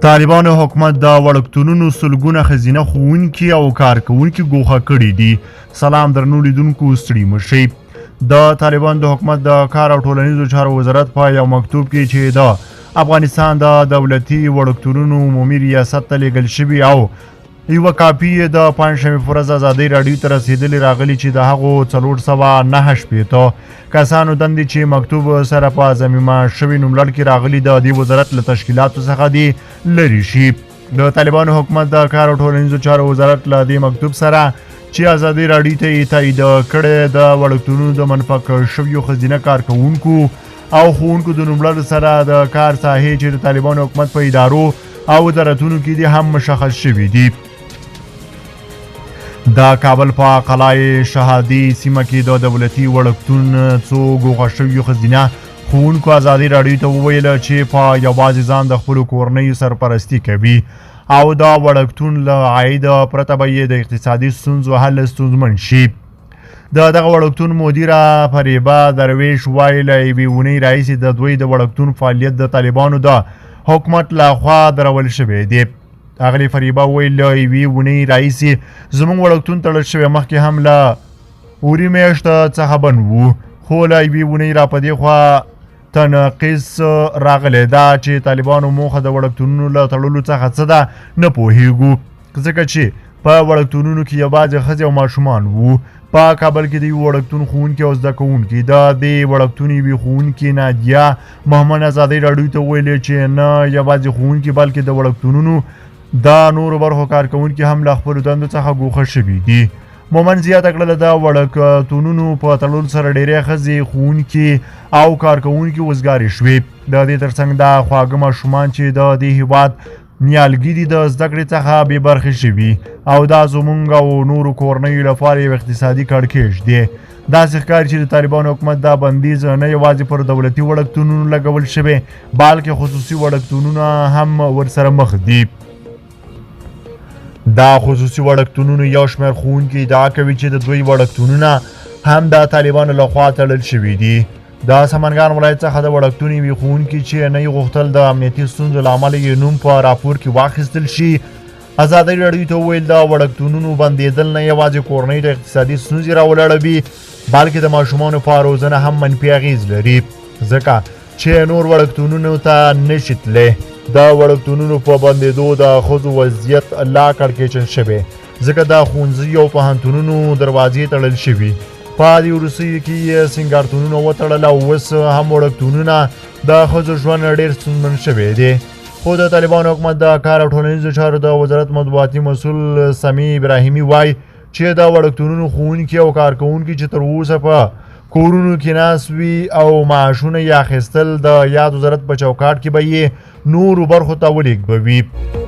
طالبانو حکومت د وړکتونونو سلګونه ښځینه ښوونکي او کارکوونکي ګوښه کړي دي. سلام درنو لیدونکو، ستړي مه شئ. د طالبانو د حکومت د کار او ټولنیزو چارو وزارت په یو مکتوب کې چې د افغانستان د دولتي وړکتونونو عمومي ریاست ته لیږل شوي او یوه کاپي یې د پنجشنبې په ورځ ازادۍ راډیو ته رسېدلې راغلي چې د هغو 469 کسانو دندې چې مکتوب سره په ضمیمه شوي نوملړ کې راغلي د دې وزارت له تشکیلاتو څخه دې لرې شي. د طالبانو حکومت د کار او ټولنیزو چارو وزارت له دې مکتوب سره چې ازادي راډیو ته یې تایید کړی د وړکتونونو د منفک شویو ښځینه کارکوونکو او ښوونکو د نوملړ سره د کار ساحې چې د طالبانو حکومت په ادارو او وزارتونو کې دي هم مشخص شوي دي. د کابل په قلعه شهادي سیمه کې د دولتي وړکتون څو ګوښه شویو ښځینه ښوونکو ازادي راډیو ته وویل چې په یوازې ځان د خپلو کورنیو سرپرستي کوي او دا وړکتون له عاید پرته به یې د اقتصادي ستونزو حل ستونزمن شي. د دغه وړکتون مدیره فریبا درویش وایي له یوې اونۍ راهیسې د دوی د وړکتون فعالیت د طالبانو د حکومت لخوا درول شوی دی. اغلې فریبا وویل له یوې اونۍ راهیسې زموږ وړکتون تړل شوی، مخکې هم له اوري میاشت څخه بند وو، خو له یوې اونۍ را په دې خوا تنقیص راغلی. دا چې طالبانو موخه د وړکتونونو له تړلو څخه څه ده نه پوهیږو، ځکه چې په وړکتونونو کې یوازې ښځې او ماشومان وو. په کابل کې د یو وړکتون ښوونکي او زده کوونکي د دې وړکتون یوې ښوونکې نادیه محمد ازادۍ راډیو ته وویل چې نه یوازې ښوونکي بلکې د وړکتونونو د نورو برخو کارکوونکي هم له خپلو دندو څخه ګوښه شوي دي. مومن زیاته کړه د وړکتونونو په تړلو سره ډېری ښځې ښوونکي او کارکوونکي وزګارې شوې. د دې ترڅنګ دا خواږه ماشومان چې د دې هیواد نیالګي دي د زده کړې څخه بې برخې شوي او دا زمونږ او نورو کورنیو لپاره یو اقتصادي کړکېچ دی. داسې ښکاري چې د طالبانو حکومت دا بندیز نه یوازې پر دولتي وړکتونونو لګول شوی بلکې خصوصي وړکتونونه هم ورسره مخ دي. دا خصوصي وړکتونونو یو شمېر ښوونکي ادعا کوي چې د دوی وړکتونونه هم د طالبانو لخوا تړل شوي دي. د سمنګان ولایت څخه د وړکتون یوې ښوونکي چې نه یې غوښتل د امنیتي ستونزو له امله یې نوم په راپور کې واخیستل شي ازادي راډیو ته وویل د وړکتونونو بندېدل نه یوازې کورنۍ ته اقتصادي ستونزې راولاړوي بلکې د ماشومانو په روزنه هم منفي اغېز لري، ځکه چې نور وړکتونونو ته نشي تللی. د وړکتونونو په بندېدو د ښځو وضعیت لا کړکېچن شوی، ځکه د ښوونځیو او پوهنتونونو دروازې تړل شوي. په دې وروستیو کې یې سینګارتونونه وتړل او اوس هم وړکتونونه د ښځو ژوند ډېر ستونزمن شوی دی. خو د طالبانو حکومت د کار او ټولنیزو چارو د وزارت مطبوعاتي مسول سمیع ابراهیمي وایي چې د وړکتونونو ښوونکي او کارکوونکي چې تر اوسه په کورونو کې ناست وي او معاشونه یې اخیستل د یاد وزارت په چوکاټ کې به یې نورو برخو ته ولېږدوي.